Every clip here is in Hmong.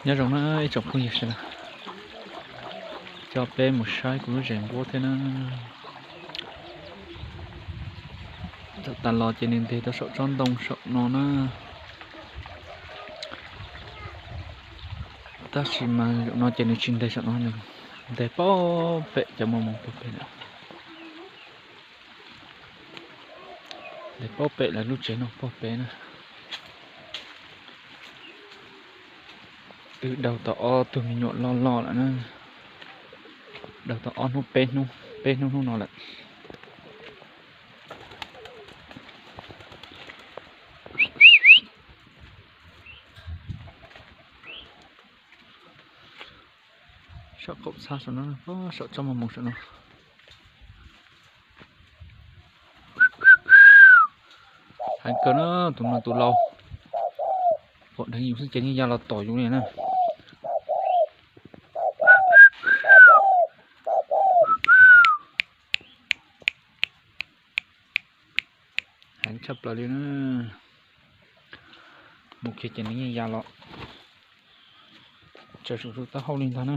Nyob zoo na ib tsoom phooj ywg sawv daws, coj peb mus saib kuv lub zes nquab thiab na. Thaum tas los ces nws nteg tau saum tsob ntoo saum no na. Tab sis mas zaum no ces nws tsis nteg saum no, nws nteg pog pem cov mos moos pog pem lawm. Nteg pog pem lawv lub tsev no pog pem na. Wb daug tau ob tug me nyuam loj loj lawm na. Daug tau ob hnub peb hnub, peb hnub hnub no lawm. Saum qaum txha saum no, saum tsob mos moos saum no. Heev kawg na, tus no tus laus, pom dheev yus xwb ces yeej ya los tom yus li na. Heev tshaj plaws li na. Mus kiag ces nws yeej ya los tsaws saum taub hau li ntag na.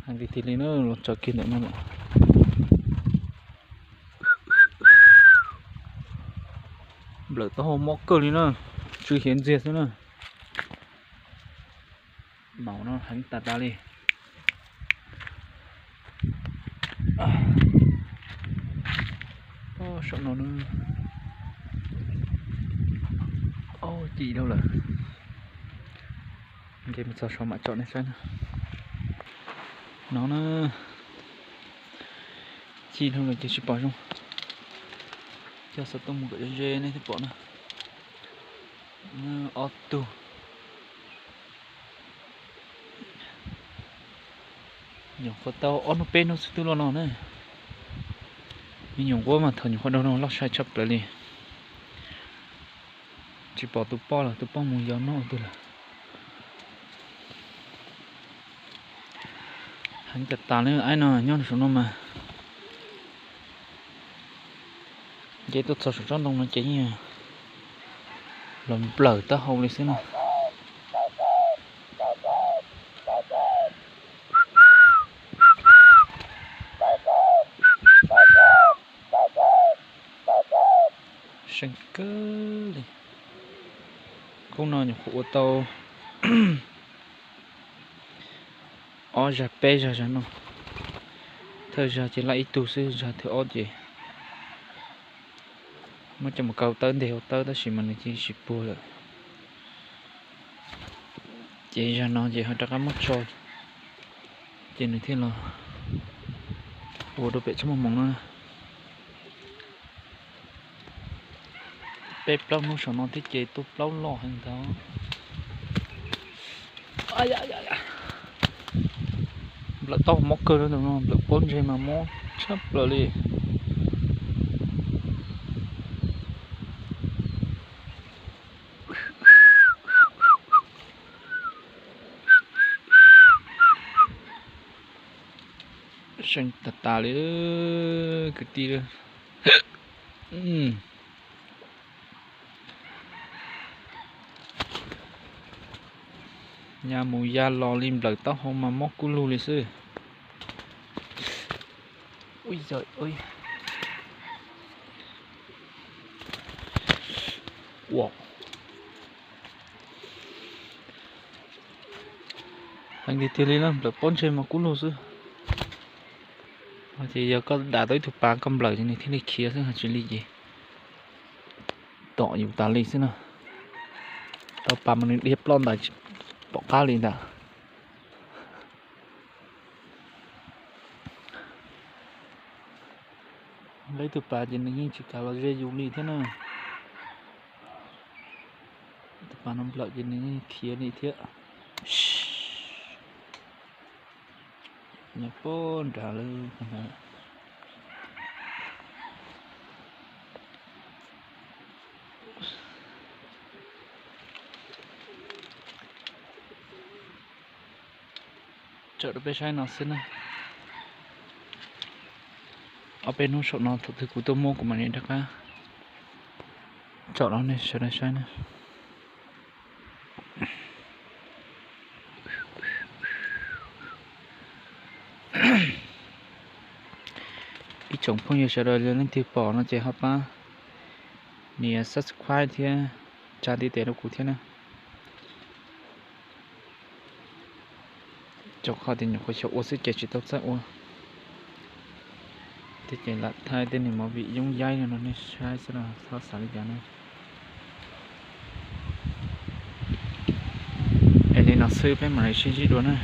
Heev tiag tiag li na, los tsaws kiag ntawm no lawm. Nplawm taub hau mob kawg li na, tsw hiav ntxiag xwb na. Maum no heev tas tas li. Saum no, ci dhau lawm. Nce mus txog saud mam tsom nej saib na. No na, ci dhau lawm ces tsis pom zoo. Coj xov tooj mus kom ze nej thiaj pom na. Ob tug. Nyuam qhuav tau ob hnub peb hnub xwb twb loj no na. Me nyuam nquab mas thaum nyuam qhuav daug no loj sai tshaj plaws li. Tsis pom tus poj lawm, tus poj mus yos noj twg lawm. Heev tas tas li, aib no nyob saum no mas nce tuaj txog saum tsob ntoo no ces yeej los nplawm taub hau li xwb na. Seej kawg li. Khub no nyuam qhuav ua tau ob zag peb zag zag no. Thawj zag ces laj ib tug xwb, zag thawj ob ces muab coj mus kaw tawb nteg hauv tawb tab sis mas nws cia tsis puag lawm. Ces zag no ces ho rov qab muab tso, ces nws thiaj los ua rau pem tsob mos moos no. Peb plaub hnub saum no thiab ces tuaj plaub loj heev ntag. Nplawm taub hau mob kawg li tus no, nplawm pob ntseg mas mob tshaj plaws li. Seej tas tas li kwv tij. Ya mus ya los li nplawm taub hau mas mob kub lug li xwb. Heev tiag tiag li na, nplawm pob ntseg mas kub lug xwb. Ces yog koj dam tau ib tug pas koj nplawm ces nws thiaj li khiav xwb, tsis li ces tom yus tas li xwb na. Tau pas mas nws dhia ploj ntawd tsis pom qab li ntawd. Lawv ib tug pas ces nws yeej tsis kam los ze yus li thiab na. Tus pas no nplawm ces nws yeej khiav li thiab. Nyob puag nrad lawm. Tsom rau peb saib no xwb na. Ob peb hnub saum no thaum twg kuv tuaj muab kuv mam li rov qab tsom rau nej sawv daws saib na. Ib tsoom phooj ywg sawv daws leej twg pom no ces ho pab nias subscribe thiab tsa ntiv tes rau kuv thiab na. Rau qhov tias nyuam qhuav xyaum ua xwb ces tsis tau txawj ua. Tej ces lam thaij tej niag movie yoob yaib no nej saib xwb los txhob xav li cas na. Es li no xwb peb mam li sib ntsib dua na.